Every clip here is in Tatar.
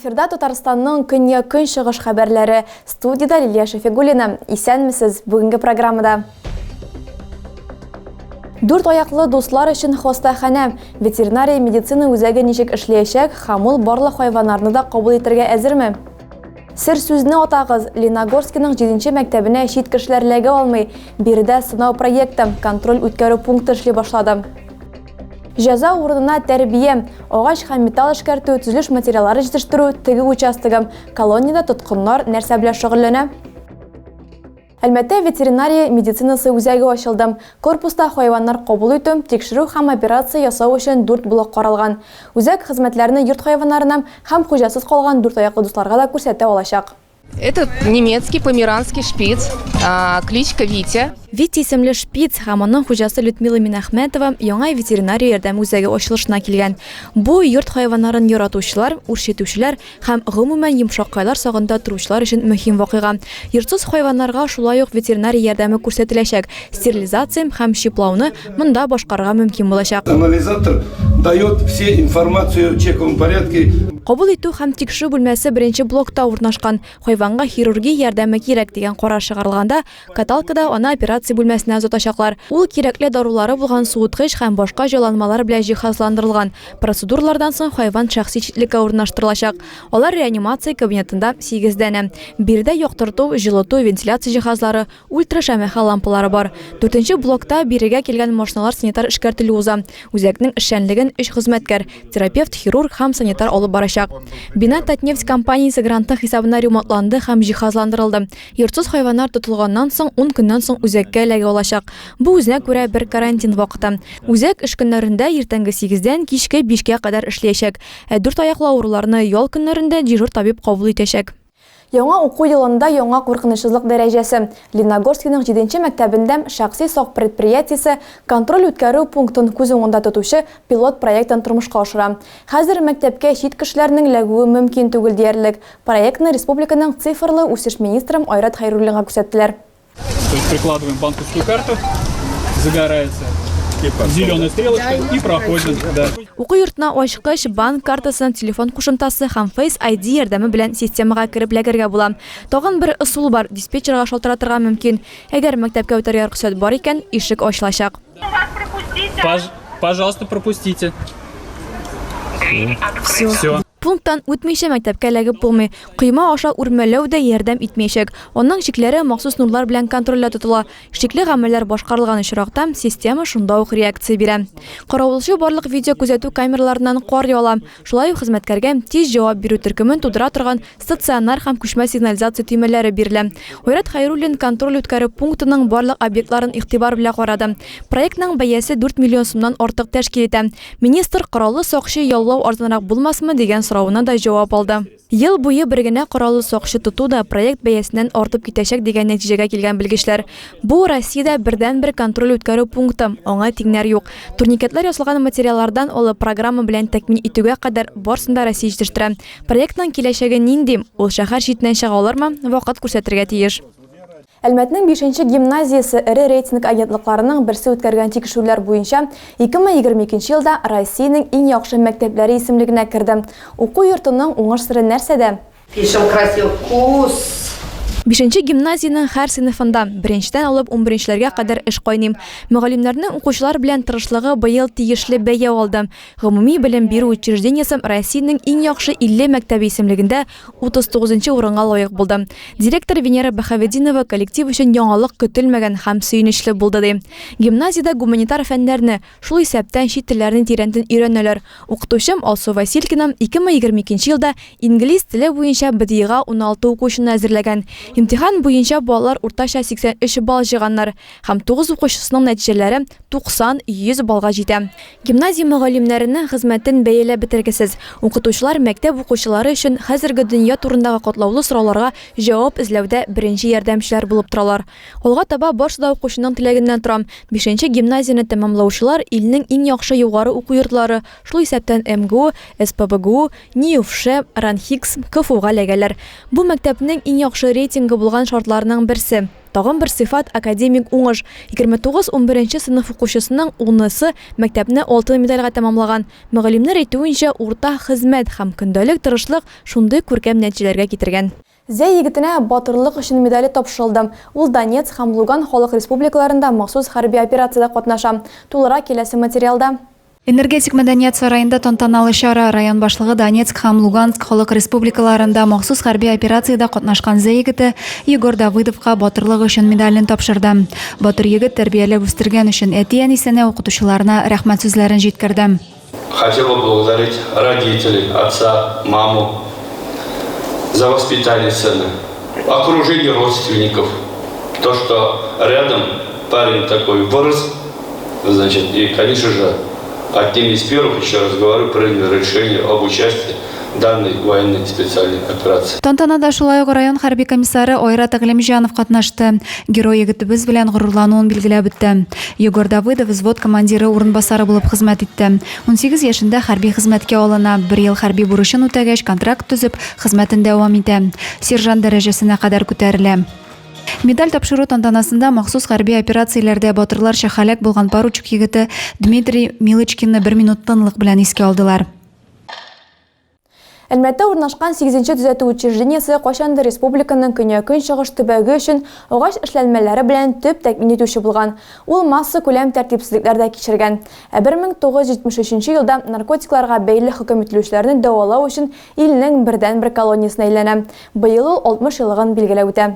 Эфирда Татарстанның көньяк-көнчыгыш хәбәрләре. Студиядә Лилия Шәфигуллина. Исәнмесез! Бүгенге программада Дүрт аяклы дуслар өчен хастаханә, ветеринария медицина үзәге ничек эшләячәк һәм ул барлык хайваннарны да кабул итәргә әзерме? Сер сүзне атагыз, Леногорскиның 7 мәктәбенә чит кешеләр эләгә алмый. Биредә сынау проекты, контроль үткәрү пункты эшли башлады. Җәза урынына тәрбия, агач һәм металл эшкәртү, төзелеш материаллары җитештерү, тегү участогы. Колониядә тоткыннар нәрсә белән шөгыльләнә? Әлмәттә ветеринария медицинасы үзәге ачылды. Корпуста хайваннар кабул итү, тикшерү һәм операция ясау өчен дүрт блок каралган. Үзәк хезмәтләрне йорт хайваннарына һәм хуҗасыз калган дүрт аяклы дусларга да күрсәтә алачак. Это немецкий померанский шпиц, кличка Витя. Витя исемле шпиц һәм аның хуҗасы Людмила Минәхмәтова яңа ветеринария ярдәме үзәге ачылышына килгән. Бу, йорт хайваннарын яратучылар, үрчетүчеләр һәм, гомумән, йомшаккайлар сагында торучылар өчен мөһим вакыйга. Йортсыз хайваннарга шулай ук ветеринария ярдәме күрсәтеләчәк, стерилизация һәм чиплауны монда башкарырга мөмкин булачак. Анализатор дает все информацию в чековом порядке. Кабул итү һәм тикшерү бүлмәсе беренче блокта урнашкан. Хайванга хирургия ярдәме кирәк дигән карар чыгарылганда, каталкада аны операция бүлмәсенә озатачаклар. Ул кирәкле дарулары булган суыткыч һәм башка җайланмалар белән җиһазландырылган. Процедуралардан соң хайван шәхси читлеккә урнаштырылачак. Алар реанимация кабинетында сигез данә. Биредә яктырту, җылыту, вентиляция җиһазлары, Ультрашәмәхә лампалары бар. Дүртенче блокта бирегә килгән машиналар санитар эшкәртелү уза. Үзәкнең эшчәнлеген өч хезмәткәр, терапевт, хирург һәм санитар алып барачак. Бина Татнефть компаниясе гранты хисабына ремонтланды һәм җиһазландырылды. Йортсыз хайваннар тотылганнан соң ун көннән соң үзәккә эләгә алачак. Бу үзенә күрә бер карантин вакыты. Үзәк эш көннәрендә иртәнге сигездән кичке бишкә кадәр эшләячәк. Ә дүрт аяклы авыруларны ял көннәрендә дежур табиб кабул итәчәк. Яңа уку елында яңа куркынычсызлык дәрәҗәсе. Леногорскиның җиденче мәктәбендә шәхси сак предприятиесе контроль үткәрү пунктын күз уңында тотучы пилот проектын тормышка ашыра. Хәзер мәктәпкә чит кешеләрнең эләгүе мөмкин түгел диярлек. Проектны республиканың цифрлы үсеш министры Айрат Хәйруллинга күрсәттеләр. То есть прикладываем банковскую карту, загорается зеленая стрелочка и проходим. Да. Уку йортына ачкыч, банк картасы, телефон кушымтасы һәм Face ID ярдәме белән системага кереп эләгергә була. Тагын бер ысул бар, диспетчерга шалтыратырга мөмкин. Әгәр мәктәпкә үтәргә рөхсәт бар икән, ишек ачылачак. Пожалуйста, пропустите. Все. Пункттан үтмичә мәктәпкә эләгеп булмый. Койма аша үрмәләү дә ярдәм итмәячәк. Аның чикләре махсус нурлар белән контрольдә тотыла. Шикле гамәлләр башкарылган очракта, система шунда ук реакция бирә. Каравылчы барлык видеокүзәтү камераларыннан кар яла. Шулай ук хезмәткәргә тиз җавап бирү төркемен тудыра торган стационар һәм күчмә сигнализация төймәләре бирелә. Айрат Хәйруллин контроль үткәрү пунктының барлык объектларын игътибар белән карады. Проектның бәясе 4 миллион сумнан артык тәшкил итә. Министр кораллы сакчы яллау арзанрак булмасмы дигән соравына да җавап алды. Ел буе бер генә кораллы сакчы тоту да проект бәясеннән артып китәчәк дигән нәтиҗәгә килгән белгечләр. Бу, Россиядә бердәнбер контроль үткәрү пункты, аңа тиңнәр юк. Турникетлар ясалган материаллардан алып программа белән тәэмин итүгә кадәр барысын да Россия җитештерә. Проектның киләчәге нинди? Ул шәһәр читеннән чыга алырмы? Вакыт күрсәтергә тиеш. Әлмәтнең бишенче гимназиясе эре рейтинг агентлыкларының берсе үткәргән тикшерүләр буенча 2022 елда Россиянең иң яхшы мәктәпләре исемлегенә керде. Уку йортының уңыш сере нәрсәдә? Пишем красиво кус. Бишенче гимназиянең һәр сыйныфында, беренчедән алып унберенчеләргә кадәр эш кайный. Мөгаллимнәрнең укучылар белән тырышлыгы быел тиешле бәя алды. Гомуми белем бирү учреждениесе Россиянең иң яхшы 50 мәктәбе исемлегендә 39 нчы урынга лаек булды. Директор Венера Бәһаветдинова коллектив өчен яңалык көтелмәгән һәм сөенечле булды, ди. Гимназиядә гуманитар фәннәрне, шул исәптән чит телләрне тирәнтен өйрәнәләр. Укытучым Алсу Василькина 2022 елда инглиз теле буенча БДИга 16 укучыны әзерләгән. Имтихан буенча балалар уртача 83 балл җыйганнар һәм 9 укучысының нәтиҗәләре 90, 100 баллга җитә. Гимназия мөгаллимнәренең хезмәтен бәяләп бетергесез. Укытучылар мәктәп укучылары өчен хәзерге дөнья турындагы катлаулы сорауларга җавап эзләүдә беренче ярдәмчеләр булып торалар. Алга таба барысы да укучының теләгеннән тора. Бишенче гимназияне тәмамлаучылар илнең иң яхшы югары уку йортлары, шул исәптән МГУ, СПБГУ, НИУФШ, РАНХиГС, КФУга эләгәләр. Бу мәктәпнең иң яхшы рейтингы булган шартларның берсе. Тагын бер сыйфат, академик уңыш. 29 унберенче сыйныф укучысының унысы мәктәпне алтын медальгә тәмамлаган. Мөгаллимнәр әйтүенчә, урта хезмәт һәм көндәлек тырышлык шундый күркәм нәтиҗәләргә китергән. Зәй егетенә Батырлык өчен медале тапшырылды. Ул Донецк һәм Луган халык республикаларында махсус хәрби операциядә катнаша. Тулырак киләсе материалда. Энергетик мәдәният сараенда тантаналы чара район башлыгы Донецк һәм Луганск халык республикаларында махсус хәрби операциядә катнашкан Зәй егете Егор Давыдовка Батырлык өчен медален тапшырды. Батыр егет тәрбияләп үстергән өчен әти-әнисенә, укытучыларына рәхмәт сүзләрен җиткерде. Хотел бы поблагодарить родителей, отца, маму за воспитание сына, окружение родственников, то, что рядом парень такой вырос, значит, и, конечно же, одним из первых, еще раз говорю, принял решение об участии данной военной специальной операции. Тантанада шулай ук район хәрби комиссары Айрат Әгъләмҗанов катнашты. Герой егетебез белән горурлануын билгеләп үтте. Егор Давыдов взвод командиры урынбасары булып хезмәт итте. 18 яшендә хәрби хезмәткә алына, бер ел хәрби бурычын үтәгәч, контракт төзеп, хезмәтен дәвам итә. Сержант дәрәҗәсенә кадәр күтәрелә. Медаль тапшыру тантанасында махсус хәрби операцияләрдә батырларча һәлак булган поручик егете Дмитрий Милочкинны бер минут тынлык белән искә алдылар. Әлмәттә урнашкан сигезенче төзәтү учреждениесе кайчандыр республиканың көньяк-көнчыгыш төбәге өчен агач эшләнмәләре белән төп тәэмин итүче булган. Ул массакүләм тәртипсезлекләр дә кичергән. Ә 1973 елда наркотикларга бәйле хөкем ителүчеләрне дәвалау өчен илнең бердәнбер колониясенә әйләнә. Быел ул 60 еллыгын билгеләп үтә.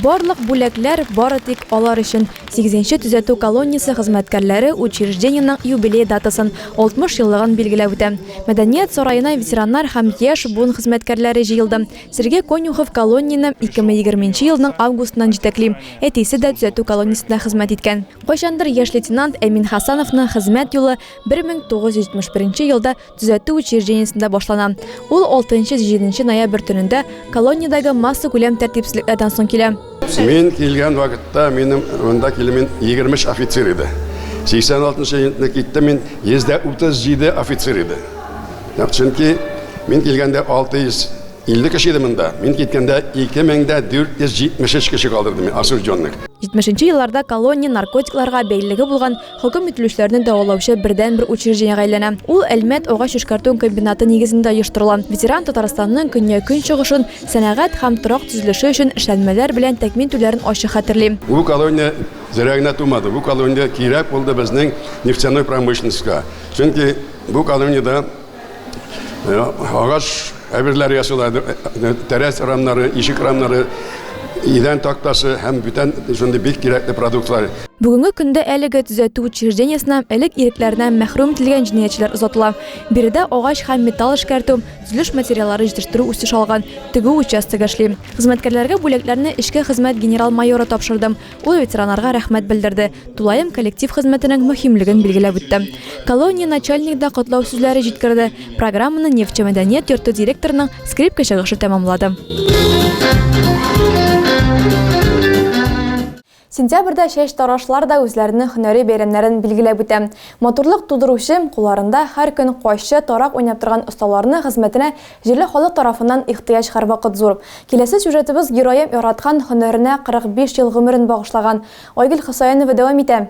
Барлык бүләкләр бары тик алар өчен. Сигезенче төзәтү колониясе хезмәткәрләре учреждениенең юбилей датасын, 60 еллыгын билгеләп үтә. Мәдәният сараена ветераннар һәм яшь буын хезмәткәрләре җыелды. Сергей Конюхов колонияне 2020 елның августыннан җитәкли. Әтисе дә төзәтү колониясендә хезмәт иткән. Кайчандыр яшь лейтенант Әмин Хасановның хезмәт юлы 1971 елда төзәтү учреждениесендә башлана. Ул 6-7 ноябрь төнендә колониядәге массакүләм тәртипсезлекләрдән соң килә. Мин килгән вакытта минем монда килү 23 офицер иде. 86 елны киттем мин 137 офицер иде. Чөнки мин килгәндә 650 кеше иде монда. Мин киткәндә 2473 кеше калдырдым мин, осужденных. 70 нче елларда колония наркотикларга бәйлелеге булган Хөкем ителүчеләрне дәвалаучы бердәнбер учреждениегә әйләнә. Ул Әлмәт агач эшкәртү комбинаты нигезендә оештырыла. Ветеран Татарстанның көньяк-көнчыгышын сәнәгать һәм торак төзелеше өчен эшләнмәләр белән тәэмин итүләрен ачык хәтерли. Бу колония зря генә тумады. Бу колония кирәк булды безнең нефтяной промышленностька. Чөнки бу колониядә агач әйберләр ясала, тәрәз рамнары, ишек рамнары, идән тактасы һәм бүтән шундый бик кирәкле продуктлар. Бүгенге көндә әлеге төзәтү учреждениесенә элек ирекләреннән мәхрүм ителгән җинаятьчеләр озатыла. Биредә агач һәм металл эшкәртү, төзелеш материаллары җитештерү үсеш алган, тегү участогы эшли. Хезмәткәрләргә бүләкләрне эчке хезмәт генерал-майоры тапшырды. Ул ветераннарга рәхмәт белдерде, тулаем коллектив хезмәтенең мөһимлеген билгеләп үтте. Колония начальнигы да котлау сүзләре җиткерде. Программаны Нефтьче мәдәният йорты директорының скрипка чыгышы тәмамлады. Сентябрьдә чәч тарашлар да үзләренең һөнәри бәйрәмнәрен билгеләп үтә. Матурлык тудыручы, кулларында һәр көн кайчы, тарак уйнап торган осталарның хезмәтенә Җирле халык тарафыннан ихтыяҗ һәрвакыт зур. Киләсе сюжетыбыз герое яраткан һөнәренә 45 ел гомерен багышлаган. Айгөл Хөсәенова дәвам итә.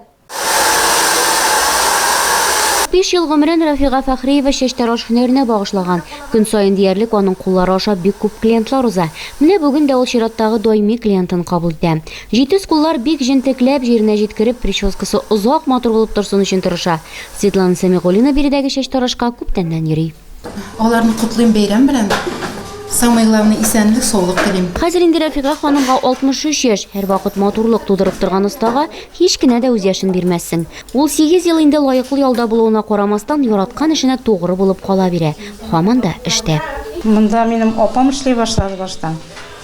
45 ел гомерен Рафига Фәхриева чәчтараш һөнәренә багышлаган. Көн саен диярлек аның куллары аша бик күп клиентлар уза. Менә бүген дә ул чираттагы даими клиентын кабул итә. Җитез куллар бик җентекләп, җиренә җиткереп, прическасы озак матур булып торсын өчен тырыша. Светлана Сәмигуллина биредәге чәчтарашка күптәннән йөри. Аларны котлыйм бәйрәм белән. Самое главное исәнлек, саулык телим. Хәзер инде Рәфига ханымга 63 яшь. Һәрвакыт матурлык тудырып торган остага һич кенә дә үз яшен бирмәссең. Ул сигез ел инде лаеклы ялда булуына карамастан, яраткан эшенә тугры булып кала бирә. Һаман да эштә. Монда минем апам эшли башлады башта.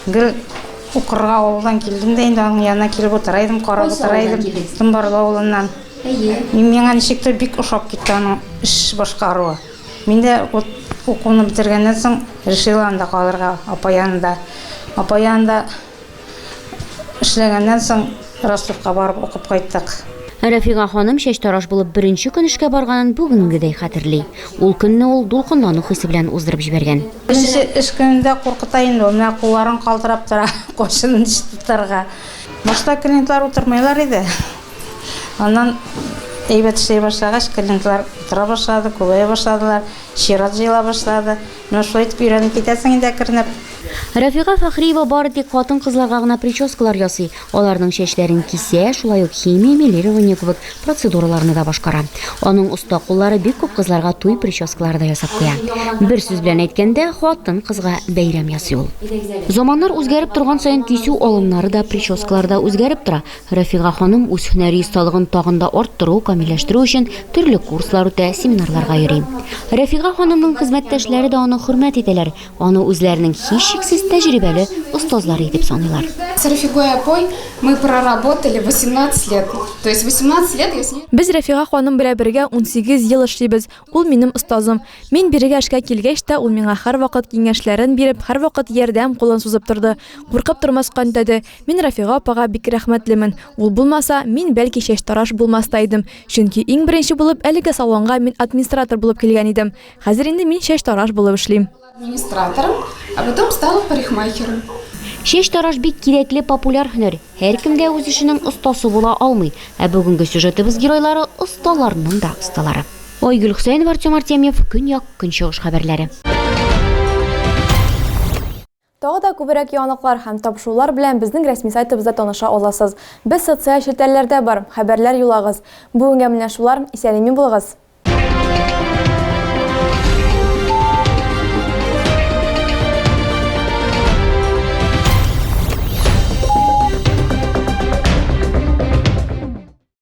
Гел укырга авылдан килдем дә инде аның янына килеп утыра идем, карап утыра идем. Томбарлы авылыннан. Әйе. Миңа ничектер бик ошап китте аның эш башкаруы. Мин дә вот укуны бетергәннән соң решила анда калырга, апа янында. Апа янында эшләгәннән соң Ростовка барып укып кайттык. Рәфига ханым чәчтараш булып беренче көн эшкә барганын бүгенгедәй хәтерли. Ул көнне ул дулкынлану хисе белән уздырып җибәргән. Беренче эш көнендә куркыта инде ул, менә кулларың калтырап тора, кайчан ничек тотарга. Башта клиентлар утырмыйлар иде. Аннан әйбәт эшли башлагач, клиентлар утыра башлады, күбәя башладылар, чират җыела башлады. Менә шулай итеп өйрәнеп китәсең инде әкренләп. Рафига Фәхриева бары тик хатын-кызларга гына прическалар ясый, аларның чәчләрен кисә, шулай ук химия, мелирование кебек процедураларны да башкара. Аның оста куллары бик күп кызларга туй прическалары да ясап куя. Бер сүз белән әйткәндә, хатын-кызга бәйрәм ясый ул. Заманнар үзгәреп торган саен кисү алымнары да, прическалар да үзгәреп тора. Рафига ханым үз һөнәри осталыгын тагын да арттыру, камилләштерү өчен төрле курслар үтә, семинарларга йөри. Рафига ханымның хезмәттәшләре дә аны хөрмәт итәләр, аны үзләренең һичшиксез тәҗрибәле остазлары итеп саныйлар. С Рафигой апой мы проработали 18 лет. То есть 18 лет я с ней. Без Рафига ханым белән бергә 18 ел эшлибез. Ул минем остазым. Мин бирегә эшкә килгәч тә, ул миңа һәрвакыт киңәшләрен биреп, һәрвакыт ярдәм кулын сузып торды. Куркып тормаска өндәде. Мин Рафига апага бик рәхмәтлемен. Ул булмаса, мин, бәлки, чәчтараш булмас та идем. Чөнки иң беренче булып әлеге салонга мин администратор булып килгән идем. Хәзер инде мин чәчтараш булып эшлим. Администратором, а потом стала парикмахером. Чәчтараш бик кирәкле, популяр һөнәр. Һәркем дә үз эшенең остасы була алмый. Ә бүгенге сюжетыбыз геройлары осталарның да осталары. Айгөл Хөсәенова, Артем Артемьев, Көньяк, Көнчыгыш хәбәрләре. Тагы да күбрәк яңалыклар һәм тапшырулар белән безнең рәсми сайтыбызда таныша аласыз. Без социаль челтәрләрдә бар, хәбәрләр юллагыз. Бүгенгә менә шулар, исән-имин булыгыз!